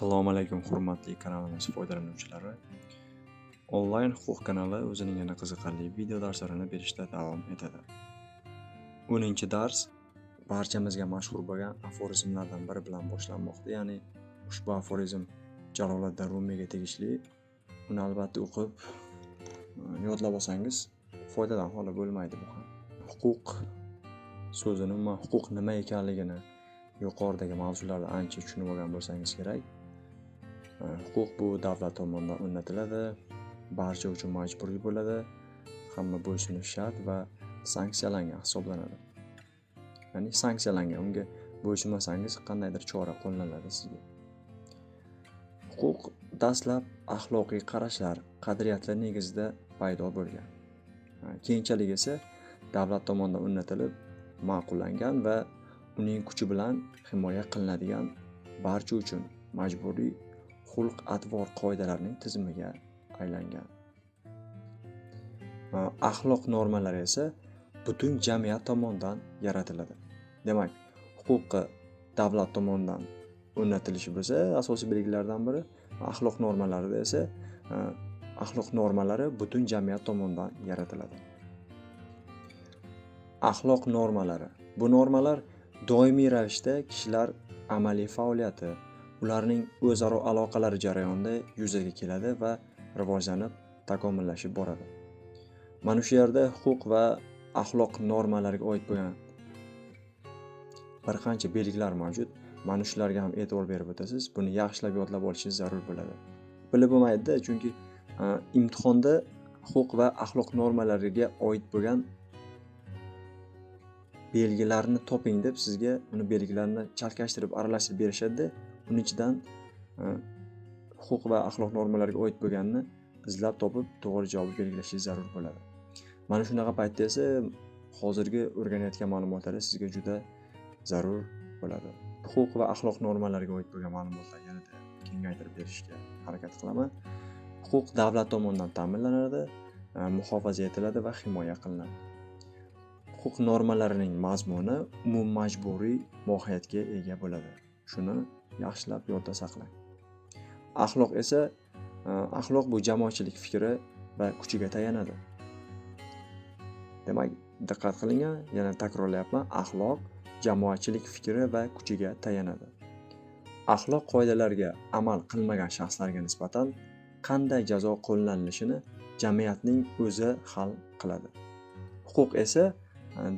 Assalomu alaykum, hurmatli kanalimiz foydalanuvchilari. Onlayn huquq kanali o'zining yana qiziqarli video darslarini berishda davom etadi. 10-dars barchamizga mashhur bo'lgan aforizmlardan biri bilan boshlanmoqda. Ya'ni ushbu aforizm Jaloliddin Rumiyga tegishli. Uni albatta o'qib, yodlab olsangiz foydadan xoli bo'lmaydi bu ham. Huquq so'zini, umuman huquq nima ekanligini yuqoridagi mavzularda ancha tushunib olgan bo'lsangiz kerak. Huquq bu davlat tomonidan o'rnatiladi, barcha uchun majburiy bo'ladi, hamma bo'ysunishi shart va sanksiyalangan hisoblanadi. Ya'ni sanksiyalangan, unga bo'ysunmasangiz qandaydir chora qo'llaniladi sizga. Huquq dastlab axloqiy qarashlar, qadriyatlar negizida paydo bo'lgan. Keyinchalik esa davlat tomonidan o'rnatilib, ma'qullangan va uning kuchi bilan himoya qilinadigan barcha uchun majburiy xulq-atvor qoidalarining tizimiga aylangan. Axloq normalari esa butun jamiyat tomonidan yaratiladi. Demak, huquqi davlat tomonidan o'rnatilishi bo'lsa asosiy belgilardan biri, axloq normalarida esa axloq normalari butun jamiyat tomonidan yaratiladi. Axloq normalari. Bu normalar doimiy ravishda kishilar amaliy faoliyati, ularning o'zaro aloqalari jarayonida yuzaga keladi va rivojlanib, takomillashib boradi. Mana shu yerda huquq va axloq normalariga oid bo'lgan bir qancha belgilar mavjud. Mana shularga ham e'tibor berib o'tasiz. Buni yaxshilab yodlab olishingiz zarur bo'ladi. Bilib bo'lmaydi-da, chunki imtihonda huquq va axloq normalariga oid bo'lgan belgilarni toping deb sizga uni belgilarini chalkashtirib, aralashtirib berishadi. Uning ichidan huquq va axloq normalariga oid bo'lganini izlab topib, to'g'ri javobni belgilashingiz zarur bo'ladi. Mana shunaqa paytda esa hozirgi o'rganayotgan ma'lumotlar sizga juda zarur bo'ladi. Huquq va axloq normalariga oid bo'lgan ma'lumotlarni yanada kengaytirib berishga harakat qilaman. Huquq davlat tomonidan ta'minlanadi, muhofaza etiladi va himoya qilinadi. Huquq normalarining mazmuni umummajburiy mohiyatga ega bo'ladi. Shuni yaxshilab yodda saqlang. Axloq esa, axloq bu jamoatchilik fikri va kuchiga tayanadi. Demak, diqqat qiling, yana takrorlayapman, axloq jamoatchilik fikri va kuchiga tayanadi. Axloq qoidalariga amal qilmagan shaxslarga nisbatan qanday jazo qo'llanilishini jamiyatning o'zi hal qiladi. Huquq esa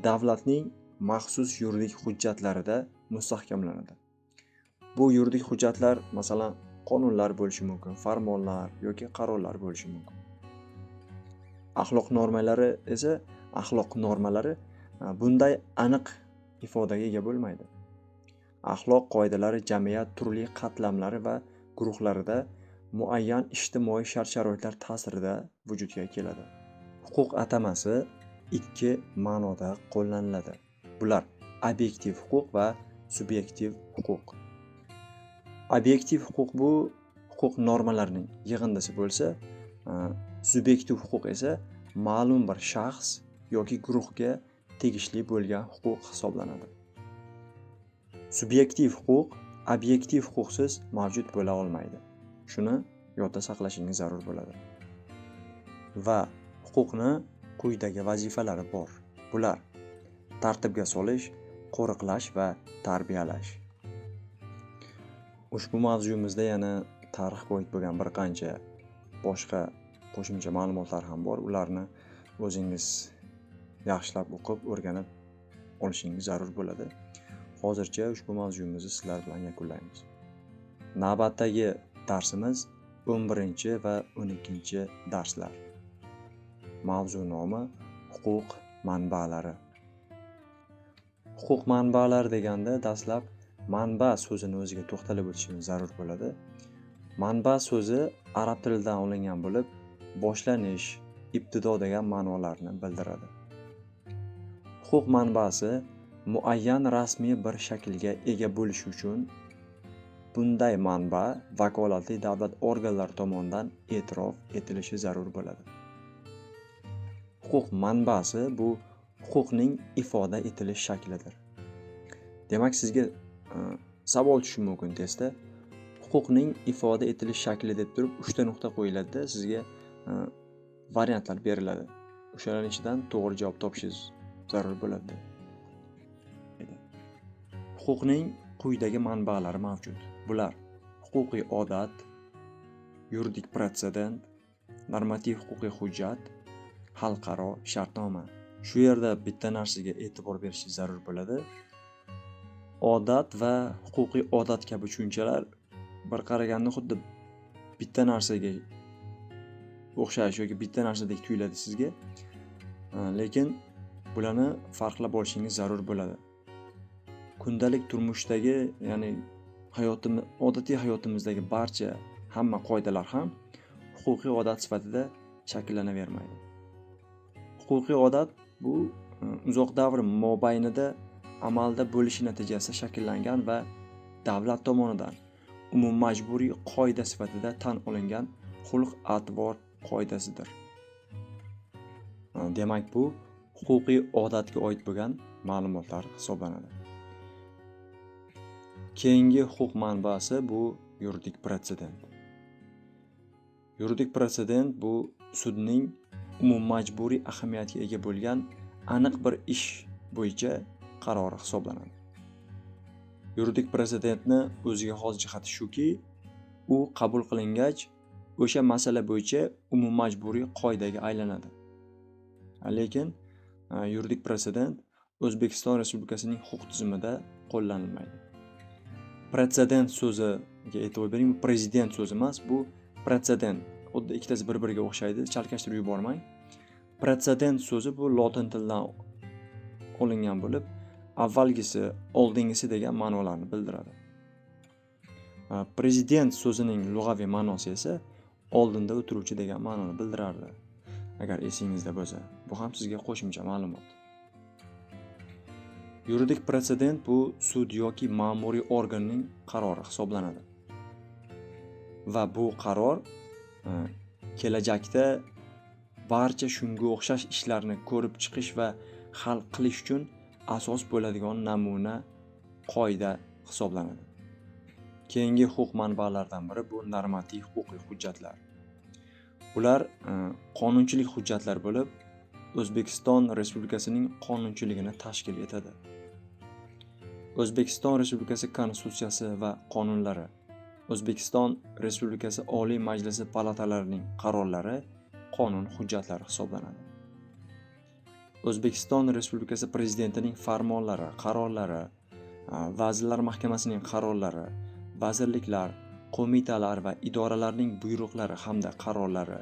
davlatning maxsus yuridik hujjatlarida mustahkamlanadi. Bu yuridik hujjatlar, masalan, qonunlar bo'lishi mumkin, farmonlar yoki qarorlar bo'lishi mumkin. Axloq normalari esa, axloq normalari bunday aniq ifodaga ega bo'lmaydi. Axloq qoidalari jamiyat turli qatlamlari va guruhlarida muayyan ijtimoiy shart-sharoitlar ta'sirida vujudga keladi. Huquq atamasi ikki ma'noda qo'llaniladi. Bular obyektiv huquq va subyektiv huquq. Obyektiv huquq bu huquq normalarining yig'indisi bo'lsa, subyektiv huquq esa ma'lum bir shaxs yoki guruhga tegishli bo'lgan huquq hisoblanadi. Subyektiv huquq obyektiv huquqsiz mavjud bo'la olmaydi. Shuni yodda saqlashingiz zarur bo'ladi. Va huquqni quyidagi vazifalari bor. Bular tartibga solish, qo'riqlash va tarbiyalash. Ushbu mavzuyimizda yana tarixga oid bo'lgan bir qancha boshqa qo'shimcha ma'lumotlar ham bor. Ularni o'zingiz yaxshilab o'qib, o'rganib olishingiz zarur bo'ladi. Hozircha ushbu mavzuyimizni sizlar bilan yakunlaymiz. Navbatdagi darsimiz 11 va 12 darslar. Mavzu nomi huquq manbalari. Huquq manbalari deganda dastlab manba so'zini o'ziga to'xtalib o'tishimiz zarur bo'ladi. Manba so'zi arab tilidan olingan bo'lib, boshlanish, ibtido degan ma'nolarni bildiradi. Huquq manbasi muayyan rasmiy bir shaklga ega bo'lishi uchun bunday manba vakolatli davlat organlari tomonidan e'tirof etilishi zarur bo'ladi. Huquq manbasi bu huquqning ifoda etilish shaklidir. Demak, sizga savol tushishi mumkin testda. Huquq Huquqning ifoda etilish shakli deb turib 3 ta nuqta qo'yiladi-da, sizga variantlar beriladi. O'shalarning ichidan to'g'ri javob topishingiz zarur bo'ladi. Huquqning quyidagi manbalari mavjud. Bular: huquqiy odat, yuridik pretsedent, normativ huquqiy hujjat, xalqaro shartnoma. Shu yerda bitta narsaga e'tibor berishingiz zarur bo'ladi. Odat va huquqiy odat kabi tushunchalar bir qaraganda xuddi bitta narsaga o'xshash yoki bitta narsadek tuyuladi sizga. Lekin bularni farqlab olishingiz zarur bo'ladi. Kundalik turmushdagi, ya'ni hayotimiz, odatiy hayotimizdagi barcha hamma qoidalar ham huquqiy odat sifatida shakllanavermaydi. Huquqiy odat bu uzoq davr mobaynida amalda bo'lishi natijasida shakllangan va davlat tomonidan umummajburiy qoida sifatida tan olingan xulq-atvor qoidasidir. Demak, bu huquqiy odatga oid bo'lgan ma'lumotlar hisoblanadi. Keyingi huquq manbasi bu yuridik pretsedent. Yuridik pretsedent bu sudning umummajburiy ahamiyatga ega bo'lgan aniq bir ish bo'yicha qarori hisoblanadi. Yuridik pretsedentni o'ziga xos jihati shuki, u qabul qilingach o'sha masala bo'yicha umummajburiy qoidaga aylanadi. Lekin yuridik pretsedent O'zbekiston Respublikasining huquq tizimida qo'llanilmaydi. Pretsedent so'ziga e'tibor bering, bu prezident so'zi emas, bu pretsedent. Xuddi ikkitasi bir-biriga o'xshaydi, chalkashtirib yubormang. Pretsedent so'zi bu lotin tilidan olingan bo'lib, avvalgisi, oldingisi degan ma'nolarni bildiradi. Prezident so'zining lug'aviy ma'nosi esa oldinda o'tiruvchi degan ma'noni bildirardi. Agar esingizda bo'lsa, bu ham sizga qo'shimcha ma'lumot. Yuridik pretsedent bu sud yoki ma'muriy organning qarori hisoblanadi. Va bu qaror kelajakda barcha shunga o'xshash ishlarni ko'rib chiqish va hal qilish uchun asos bo'ladigan namuna qoida hisoblanadi. Keyingi huquq manbalaridan biri bu normativ huquqiy hujjatlar. Ular qonunchilik hujjatlar bo'lib, O'zbekiston Respublikasining qonunchiligini tashkil etadi. O'zbekiston Respublikasi Konstitutsiyasi va qonunlari, O'zbekiston Respublikasi Oliy Majlisi palatalarining qarorlari qonun hujjatlari hisoblanadi. O'zbekiston Respublikasi Prezidentining farmonlari, qarorlari, Vazirlar Mahkamasining qarorlari, vazirliklar, qo'mitalar va idoralarning buyruqlari hamda qarorlari,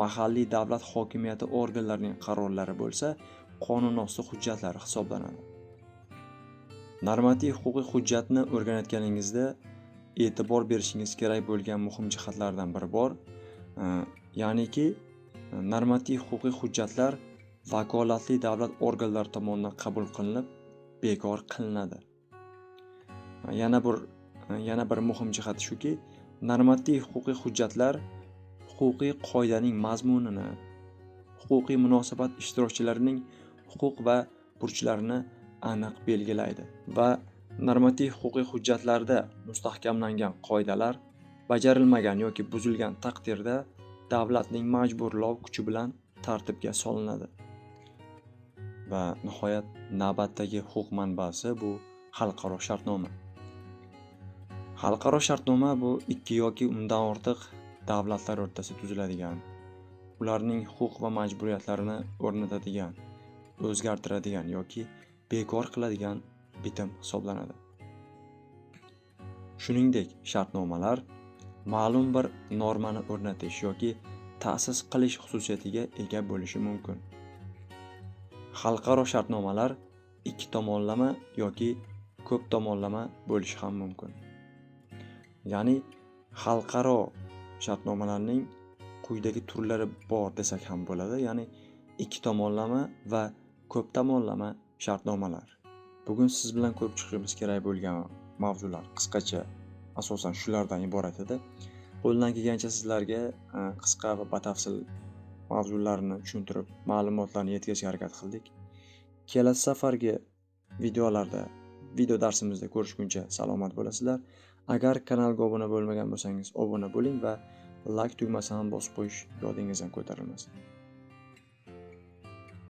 mahalliy davlat hokimiyati organlarining qarorlari bo'lsa, qonunosti hujjatlari hisoblanadi. Normativ huquqiy hujjatni o'rganayotganingizda e'tibor berishingiz kerak bo'lgan muhim jihatlardan biri bor. Ya'niki normativ huquqiy hujjatlar vakolatli davlat organlari tomonidan qabul qilinib, bekor qilinadi. Yana bir muhim jihati shuki, normativ huquqiy hujjatlar huquqiy qoidaning mazmunini, huquqiy munosabat ishtirokchilarining huquq va burchlarini aniq belgilaydi va normativ huquqiy hujjatlarda mustahkamlangan qoidalar bajarilmagan yoki buzilgan taqdirda davlatning majburlov kuchi bilan tartibga solinadi. Va nihoyat navbatdagi huquq manbasi bu xalqaro shartnoma. Xalqaro shartnoma bu ikki yoki undan ortiq davlatlar o'rtasida tuziladigan, ularning huquq va majburiyatlarini o'rnatadigan, o'zgartiradigan yoki bekor qiladigan bitim hisoblanadi. Shuningdek, shartnomalar ma'lum bir normani o'rnatish yoki ta'sis qilish xususiyatiga ega bo'lishi mumkin. Xalqaro shartnomalar ikki tomonlama yoki ko'p tomonlama bo'lishi ham mumkin. Ya'ni xalqaro shartnomalarning quyidagi turlari bor desak ham bo'ladi. Ya'ni ikki tomonlama va ko'p tomonlama shartnomalar. Bugun siz bilan ko'rib chiqishimiz kerak bo'lgan mavzular qisqacha asosan shulardan iborat edi. Qo'ldan kelgancha sizlarga qisqa va batafsil mavzularni tushuntirib, ma'lumotlarni yetkazishga harakat qildik. Kelasi safargi videolarda, video darsimizda ko'rishguncha salomat bo'lasizlar. Agar kanalga obuna bo'lmagan bo'lsangiz, obuna bo'ling va like tugmasini ham bosib qo'yish yodingizdan ko'tarilmasin.